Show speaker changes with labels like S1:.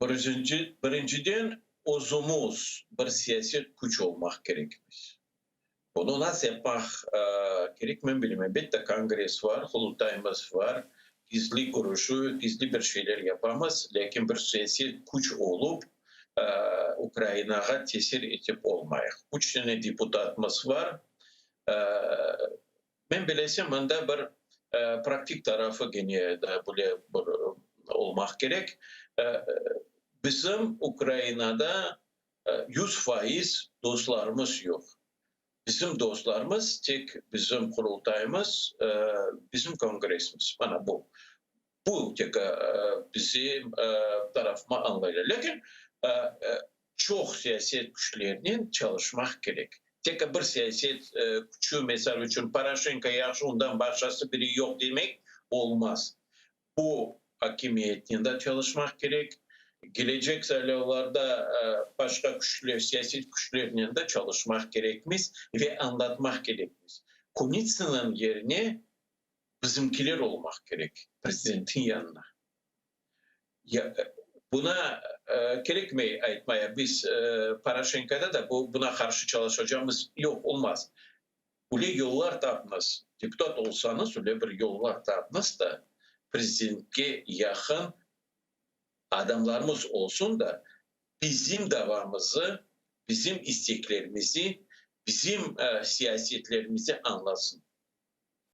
S1: Birinciden, özümiz bir siyaset küç olmaq kerekmiz. Bunı nasıl yapmaq kerek, men bilmeyim. Elbette, kongress bar, Qurultayımız bar, gizli körüşüv, gizli bir şeyler yapamız, lâkin bir siyaset küç olıp, Ukrainağa tesir etip olmayıq. Üç dane deputatımız bar. Men bilesem, mında bir praktik tarafı kene de böyle bir olmaq kerek. Bizim Ukrainada 100% dostlarımız yoq. Bizim dostlarımız tek bizim Qurultayımız, bizim Kongressimiz. Mana bu. Bu tek bizim tarafıma añlaylar. Lâkin çoq siyaset küçlerinen çalışmaq kerek. Tek bir siyaset küçü, misal içün, Poroşenko yahşı, ondan başqası biri yoq demek olmaz. Bu akimiyetnen de çalışmaq kerek, kelecek saylavlarda başqa küçler, siyaset küçlerinen de çalışmaq kerekmiz ve añlatmaq kerekmiz. Kunitsınıñ yerine bizimkiler olmaq kerek prezidentniñ yanına. Ya, buna kerekmey aytmaya, biz Poroşenkoda da buna qarşı çalışacağımız, yoq, olmaz. Öyle yollar tapıñız, deputat olsañız, öyle bir yollar tapıñız da, prezidentke yaqın adamlarımız olsun da, bizim davamızı, bizim isteklerimizi, bizim siyasetlerimizi añlasın.